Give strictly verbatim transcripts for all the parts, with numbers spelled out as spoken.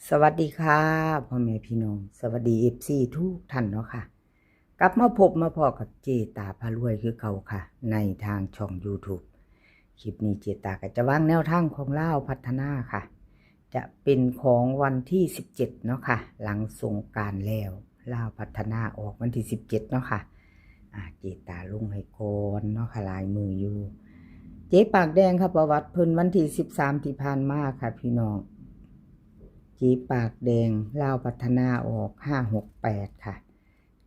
สวัสดีค่ะ พ่อแม่พี่น้อง สวัสดี เอฟซี ทุกท่านเนาะค่ะ กลับมาพบมาพ้อกับเจตาพารวยคือเก่าค่ะ ในทางช่อง YouTube คลิปนี้เจตาก็จะวางแนวทางของลาวพัฒนาค่ะ จะเป็นของวันที่ สิบเจ็ด เนาะค่ะ หลังสงกรานต์แล้ว ลาวพัฒนาออกวันที่ สิบเจ็ด เนาะค่ะ อ่า เจตาลงให้ก่อนเนาะค่ะ หลายมืออยู่ เจ๊ปากแดงค่ะ ประวัติเพิ่นวันที่ สิบสาม ที่ผ่านมาค่ะพี่น้อง เจ๊ปากแดง ลาวพัฒนาออก ห้าหกแปด ค่ะ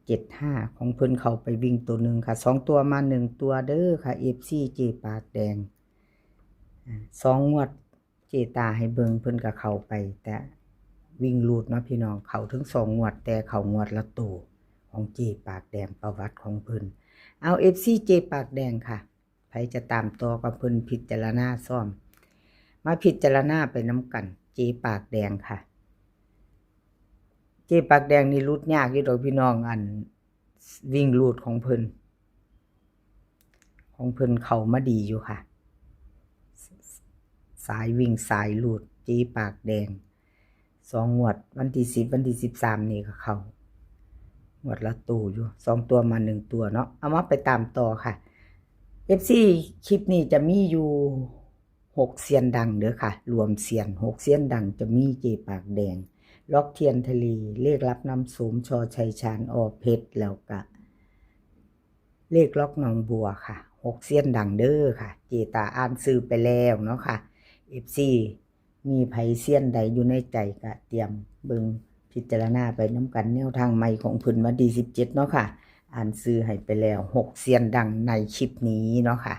เจ็ดห้า ของเพิ่นเข้าไปวิ่งตัวหนึ่งค่ะ สองตัวมาหนึ่งตัวเด้อค่ะ เอฟซี เจ๊ปากแดง อ่า สองงวด เจตาให้เบิ่งเพิ่นก็เข้าไป แต่วิ่งรูดเนาะพี่น้อง เข้าถึงสองงวด แต่เข้างวดละตัว ของเจ๊ปากแดง ประวัติของเพิ่น เอา เอฟซี เจ๊ปากแดงค่ะ ไผจะตามต่อกับเพิ่นพิจารณาซ่อม มาพิจารณาไปนำกัน เจ๊ปากแดงค่ะ เจ๊ปากแดงนี่หลุดยากอยู่ดอกพี่น้อง อันวิ่งรูดของเพิ่น ของเพิ่นเข้ามาดีอยู่ค่ะ ส- สายวิ่งสายรูด เจ๊ปากแดง สองงวด วันที่ สิบ วันที่ สิบสาม นี่ก็เข้า งวดละตัวอยู่ สองตัวมาหนึ่งตัวเนาะ เอามาไปตามต่อค่ะ เอฟซี คลิปนี้จะมีอยู่ หกเซียนดังเด้อค่ะ รวมเซียน หกเซียนดังจะมีเจ๊ปากแดง ล็อกเทียนทะเล เลขลับน้ำโสม ช.ชัยชาญ อ.เพชร แล้วก็ เลขล็อกหนองบัวค่ะ หกเซียนดังเด้อค่ะ เจตาอ่านชื่อไปแล้วเนาะค่ะ เอฟซี มีไผเซียนใดอยู่ในใจก็เตรียมเบิ่งพิจารณาไปนำกัน แนวทางใหม่ของเพิ่นวันที่ สิบเจ็ด เนาะค่ะ อ่านชื่อให้ไปแล้ว หกเซียนดังในคลิปนี้เนาะค่ะ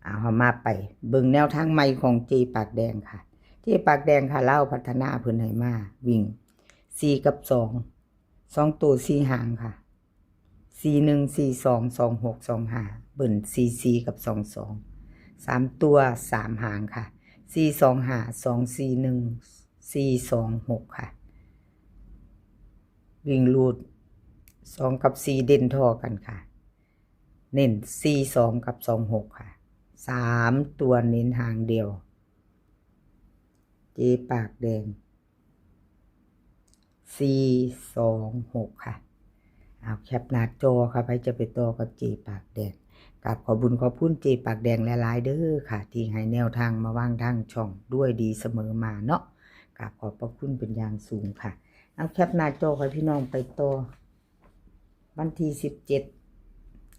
เอามาไปเบิ่งแนวทางใหม่ของเจ๊ปากแดงค่ะ เจ๊ปากแดงค่ะ ลาวพัฒนาเพิ่นให้มาวิ่ง สี่ กับ สอง สองตัวสี่หางค่ะ สี่หนึ่ง สี่สอง สองหก สองห้า เบิ้ล สี่สี่ กับ สองสอง สามตัวสามหางค่ะ สี่สองห้า สองสี่หนึ่ง สี่สองหก ค่ะ วิ่งรูด สอง กับ สี่ เด่นท่อกันค่ะ เน้น สี่สอง กับ สองหก ค่ะ สามตัวเน้นหางเดียว เจ๊ปากแดง สี่สองหก ค่ะ เอาแคปหน้าจอค่ะ ไผจะไปต่อกับเจ๊ปากแดง กราบขอบบุญขอบคุณเจ๊ปากแดงหลายๆเด้อค่ะ ที่ให้แนวทางมาวางทางช่องด้วยดีเสมอมาเนาะ กราบขอบพระคุณเป็นอย่างสูงค่ะ เอาแคปหน้าจอค่ะพี่น้อง ไปต่อ วันที่ สิบเจ็ด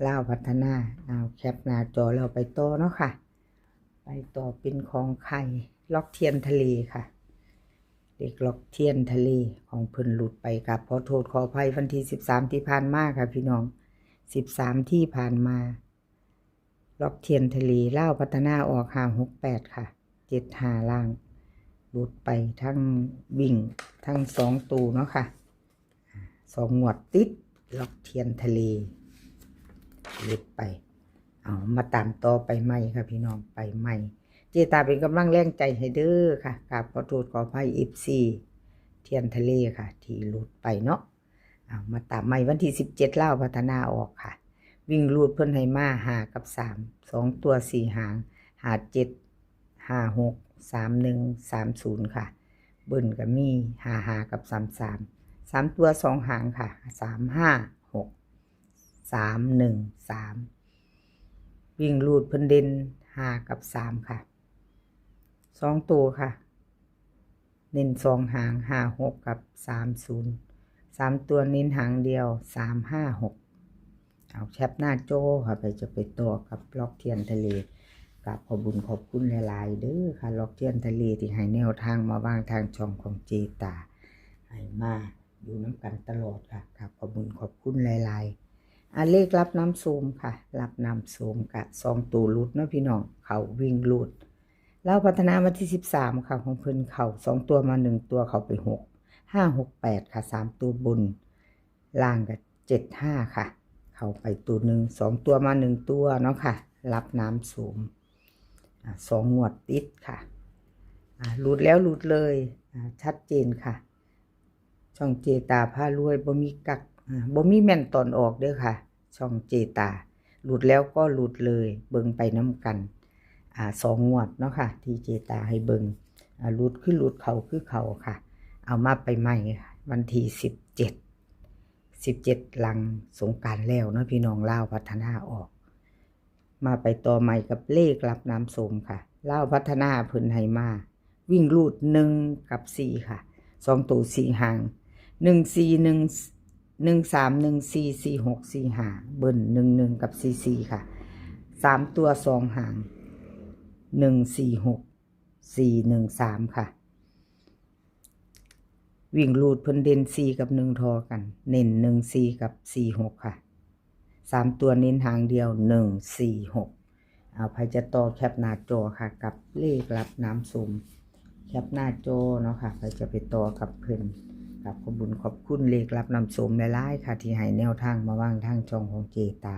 ลาวพัฒนา เอาแคปหน้าจอแล้วไปต่อเนาะค่ะ ไปต่อเป็นของไข่ ล็อกเทียนทะเลค่ะ เลขล็อกเทียนทะเลของเพิ่นหลุดไป กราบขอโทษขออภัย วันที่ สิบสาม ที่ผ่านมาค่ะพี่น้อง สิบสาม ที่ผ่านมา ล็อกเทียนทะเล ลาวพัฒนาออก ห้าหกแปด ค่ะ เจ็ดห้า ล่าง หลุดไปทั้งวิ่งทั้งสองตัวเนาะค่ะ สองงวดติด ล็อกเทียนทะเล หลุดไป เอามาตามต่อไปใหม่ค่ะพี่น้อง ไปใหม่ เจตาเป็นกำลังแรงใจให้เด้อค่ะ กราบขอโทษขออภัย เอฟซี เทียนทะเลค่ะ ที่หลุดไปเนาะ เอามาตามใหม่วันที่ สิบเจ็ด ลาวพัฒนาออกค่ะ วิ่งรูดเพิ่นให้มา ห้า กับ สาม สองตัวสี่หาง ห้าเจ็ด ห้าหก สามหนึ่ง สามศูนย์ ค่ะ เบิ้ลก็มี ห้าห้า กับ สามสาม สามตัวสองหางค่ะ สามห้าหก สามหนึ่งสาม วิ่งรูดเพิ่นเด่น ห้า กับ สาม ค่ะ สองตัวค่ะ เน้นสองหาง ห้าหก กับ สามศูนย์ สามตัวเน้นหางเดียว สามห้าหก เอาแคปหน้าจอค่ะ ไผจะไปต่อกับล็อกเทียนทะเล กราบขอบบุญขอบคุณหลายๆเด้อค่ะ ล็อกเทียนทะเลที่ให้แนวทางมาวางทางช่องของเจตา ให้มาอยู่นำกันตลอดค่ะ กราบขอบบุญขอบคุณหลายๆ อ่ะ เลขลับน้ำโสมค่ะ ลับน้ำโสมกะสองตัวหลุดเนาะพี่น้อง เข้าวิ่งรูด ลาวพัฒนาวันที่ สิบสาม ค่ะ ของเพิ่นเข้าสองตัวมาหนึ่งตัว เข้าไปหก ห้าหกแปด ค่ะ สามตัวบน ล่างก็ เจ็ดห้า ค่ะ เข้าไปตัวหนึ่ง สองตัวมาหนึ่งตัวเนาะค่ะ ลับน้ำโสม อ่ะ สองงวดติดค่ะ อ่ะ หลุดแล้วหลุดเลย อ่ะ ชัดเจนค่ะ ช่องเจตาพารวยบ่มีกัก อ่ะ บ่มีแม่นตอนออกเด้อค่ะ ช่องเจตา หลุดแล้วก็หลุดเลย เบิ่งไปนำกัน อ่า สองงวดเนาะค่ะ ที่เจตาให้เบิ่ง อ่า หลุดคือหลุด เข้าคือเข้าค่ะ เอามาไปใหม่ค่ะ วันที่สิบเจ็ด สิบเจ็ด หลังสงกรานต์แล้วเนาะพี่น้อง ลาวพัฒนาออก มาไปต่อใหม่กับเลขลับน้ำส้มค่ะ ลาวพัฒนาเพิ่นให้มา วิ่งรูดหนึ่งกับสี่ค่ะ สองตัวสี่หาง หนึ่งสี่หนึ่ง หนึ่งสาม หนึ่งสี่ สี่หก สี่ห้า เบิ้ล หนึ่งหนึ่ง กับ สี่สี่ ค่ะ สามตัวสองหาง หนึ่งสี่หก สี่หนึ่งสาม ค่ะ วิ่งรูดเพิ่นเด่นสี่กับหนึ่งทอกัน เน้นหนึ่งสี่กับสี่หกค่ะ สามตัวเน้นหางเดียว หนึ่งสี่หก เอา ไผจะต่อแคปหน้าจอค่ะ กับเลขลับน้ำส้ม แคปหน้าจอเนาะค่ะ ไผจะไปต่อกับเพิ่น กับขอบบุญขอบคุณเลขลับน้ำส้มหลายๆค่ะ ที่ให้แนวทางมาวางทางช่องของเจตา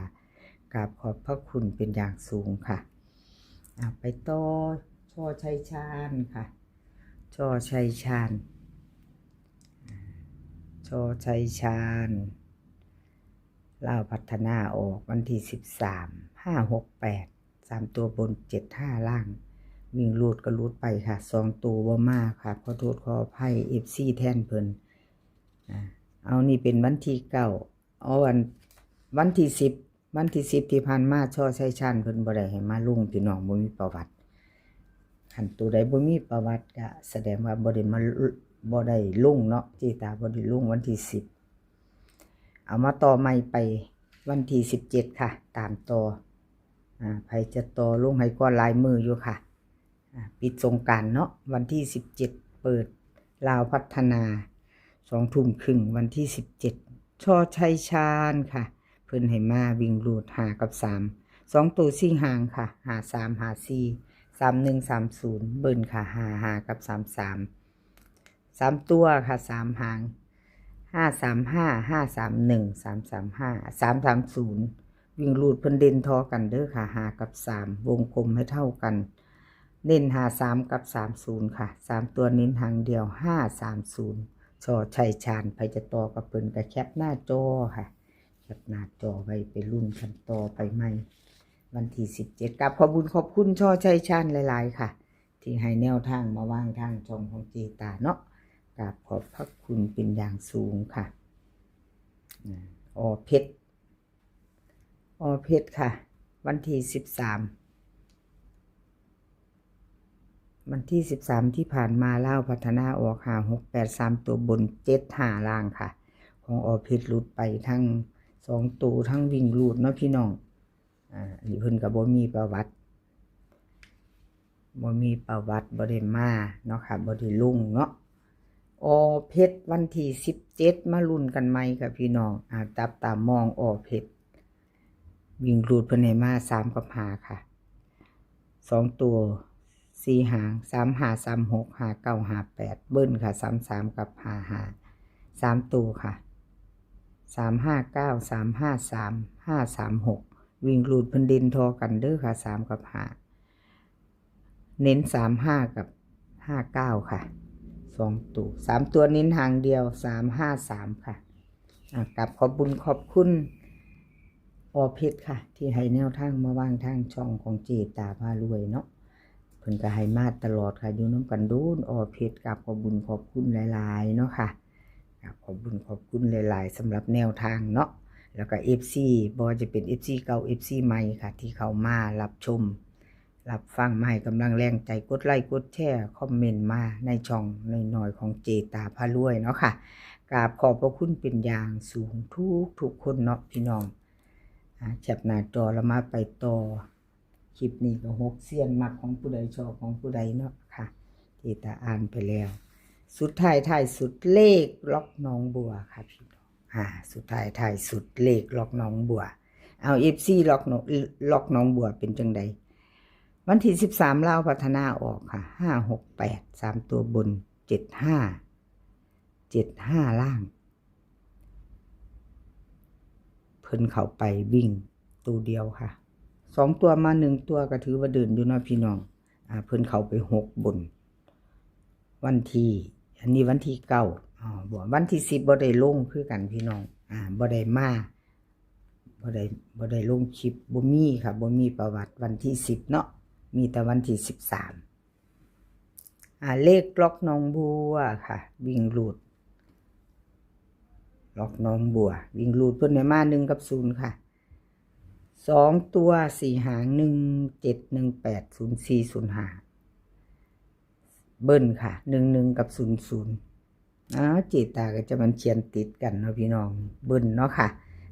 กราบขอบพระคุณเป็นอย่างสูงค่ะ อ่ะ ไปต่อ ชอชัยชาญค่ะ ชอชัยชาญ ชอชัยชาญ ลาวพัฒนาออกวันที่สิบสาม ห้าหกแปด สามตัวบน เจ็ดห้า ล่าง วิ่งรูดก็รูดไปค่ะ สองตัวบ่มาค่ะ ขอโทษขออภัย เอฟซี แทนเพิ่น อ่ะ เอา นี่เป็นวันที่เก้า เอา วัน วันที่สิบ วันที่สิบที่ผ่านมา ชอชัยชาญเพิ่นบ่ได้ให้มาลงพี่น้อง บ่มีประวัติ คันตัวใดบ่มีประวัติก็แสดงว่าบ่ได้มา บ่ได้ลงเนาะ เจตาบ่ได้ลงวันที่สิบ เอามาต่อใหม่ไปวันที่สิบเจ็ดค่ะ ตามต่อ อ่า ไผจะต่อลงให้ก่อน หลายมื้ออยู่ค่ะ อ่า ปิดสงกรานต์เนาะ วันที่สิบเจ็ด เปิดลาวพัฒนา สองทุ่มครึ่ง วันที่สิบเจ็ด ชอชัยชาญค่ะ เพิ่นให้มาวิ่งรูดห้ากับสาม สองตัวสี่หางค่ะ ห้าสาม ห้าสี่ สามหนึ่ง สามศูนย์ เบิ้ลค่ะ ห้าห้า กับ สามสาม สามตัวค่ะ สามหาง ห้าสามห้า ห้าสามหนึ่ง สามสามห้า สามสามศูนย์ วิ่งรูดเพิ่นเด่นทอกันเด้อค่ะ ห้ากับสาม วงกลมให้เท่ากัน เน้นห้าสามกับสามศูนย์ค่ะ สามตัวเน้นหางเดียว ห้าสามศูนย์ ชอชัยชาญ ไผจะต่อกับเพิ่นก็แคปหน้าจอค่ะ แคปหน้าจอไว้ไปลุ้นกันต่อไปใหม่ วันที่สิบเจ็ด กราบขอบบุญขอบคุณชอชัยชาญหลายๆค่ะ ที่ให้แนวทางมาวางทางช่องของเจตาเนาะ กราบขอบพระคุณเป็นอย่างสูงค่ะ อ่า อ.เพชร อ.เพชรค่ะ วันที่สิบสาม วันที่สิบสามที่ผ่านมา ลาวพัฒนาออก ห้าหกแปด สามตัวบน เจ็ดห้า ล่างค่ะ ของ อ.เพชร หลุดไปทั้งสองตัว ทั้งวิ่งรูดเนาะพี่น้อง อ่า อันนี้เพิ่นก็บ่มีประวัติ บ่มีประวัติ บ่ได้มาเนาะค่ะ บ่ได้ลงเนาะ อ.เพชร วันที่สิบเจ็ด มาลุ้นกันใหม่ค่ะพี่น้อง อ่า จับตามอง อ.เพชร วิ่งรูดเพิ่นให้มา สามกับห้าค่ะ สองตัว สี่หาง สามห้า สามหก ห้าเก้า ห้าแปด เบิ้ลค่ะ สามสาม กับ ห้าห้า สามตัวค่ะ สามห้าเก้า สามห้าสาม ห้าสามหก วิ่งรูดเพิ่นเด่นทอกันเด้อค่ะ สามกับห้า เน้น สามห้า กับ ห้าเก้า ค่ะ สองตัว สามตัวเน้นหางเดียว สามห้าสาม ค่ะ อ่ะ กราบขอบบุญขอบคุณ อ.เพชร ค่ะ ที่ให้แนวทางมาวางทางช่องของเจตาพารวยเนาะ เพิ่นก็ให้มาตลอดค่ะ อยู่นำกันโดน อ.เพชร กราบขอบบุญขอบคุณหลายๆเนาะค่ะ กราบขอบบุญขอบคุณหลายๆสำหรับแนวทางเนาะ แล้วก็ เอฟซี บ่ว่าจะเป็น เอฟซี เก่า เอฟซี ใหม่ค่ะ ที่เข้ามารับชม รับฟัง มาให้กำลังแรงใจ กดไลค์ กดแชร์ คอมเมนต์มาในช่องน้อยๆของเจตาพารวยเนาะค่ะ กราบขอบพระคุณเป็นอย่างสูงทุกๆคนเนาะพี่น้อง อ่า แคปหน้าจอแล้วมาไปต่อ คลิปนี้ก็หกเซียน มักของผู้ใดชอบของผู้ใดเนาะค่ะ เจตาอ่านไปแล้ว สุดท้ายท้ายสุดเลขล็อกหนองบัวค่ะพี่น้อง อ่า สุดท้ายท้ายสุดเลขล็อกหนองบัว เอา เอฟซี ล็อกหนอง ล็อกหนองบัวเป็นจังใด วันที่สิบสาม ลาวพัฒนาออกค่ะ ห้าหกแปด สามตัวบน เจ็ดห้า เจ็ดห้า ล่าง เพิ่นเข้าไปวิ่งตัวเดียวค่ะ สองตัวมาหนึ่งตัวก็ถือว่าเดินอยู่เนาะพี่น้อง อ่า เพิ่นเข้าไปหกบน วันที่ อันนี้วันที่เก้า อ๋อ บ่ วันที่สิบบ่ได้ลงคือกันพี่น้อง อ่า บ่ได้มา บ่ได้ บ่ได้ลงคลิป บ่มีค่ะ บ่มีประวัติวันที่สิบเนาะ มีแต่วันที่สิบสาม อ่า เลขล็อกหนองบัวค่ะ วิ่งรูด ล็อกหนองบัว วิ่งรูดเพิ่นให้มาหนึ่งกับศูนย์ค่ะ สองตัวสี่หาง หนึ่งเจ็ด หนึ่งแปด ศูนย์สี่ ศูนย์ห้า เบิ้ลค่ะ หนึ่งหนึ่ง กับ ศูนย์ศูนย์ อ้าว เจตาก็จะมันเขียนติดกันเนาะพี่น้อง เบิ้ลเนาะค่ะ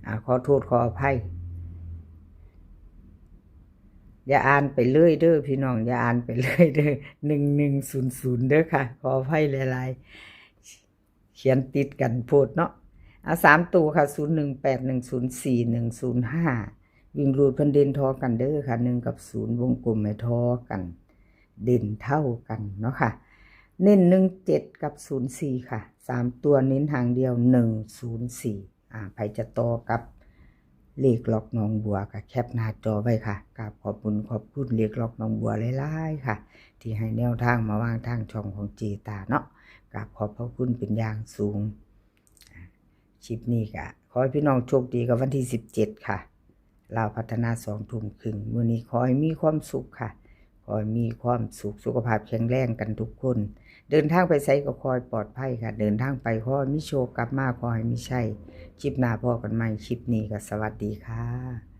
อ่า ขอโทษขออภัย อย่าอ่านไปเลยเด้อพี่น้อง อย่าอ่านไปเลยเด้อ หนึ่งหนึ่งศูนย์ศูนย์ เด้อค่ะ ขออภัยหลายๆ เขียนติดกันโพดเนาะ อ่ะ สามตัวค่ะ ศูนย์หนึ่งแปด หนึ่งศูนย์สี่ หนึ่งศูนย์ห้า วิ่งรูดเพิ่นเด่นท่อกันเด้อค่ะ หนึ่งกับศูนย์ วงกลมให้ท่อกัน เด่นเท่ากันเนาะค่ะ เน้นหนึ่งเจ็ด กับ ศูนย์สี่ ค่ะ สามตัวเน้นหางเดียว หนึ่งศูนย์สี่ อ่า ไผจะต่อกับเลขล็อกหนองบัวก็แคปหน้าจอไว้ค่ะ กราบขอบคุณ ขอบคุณเลขล็อกหนองบัวหลายๆค่ะ ที่ให้แนวทางมาวางทางช่องของเจตาเนาะ กราบขอบพระคุณเป็นอย่างสูง อ่า คลิปนี้ก็ขอให้พี่น้องโชคดีกับวันที่สิบเจ็ดค่ะ ลาวพัฒนา สองทุ่มครึ่ง มื้อนี้ขอให้มีความสุขค่ะ ขอให้มีความสุข สุขภาพแข็งแรงกันทุกคน เดินทางไปไสก็ขอให้ปลอดภัยค่ะ เดินทางไปขอให้มีโชค กลับมาขอให้มีชัย คลิปหน้าพ้อกันใหม่ คลิปนี้ก็สวัสดีค่ะ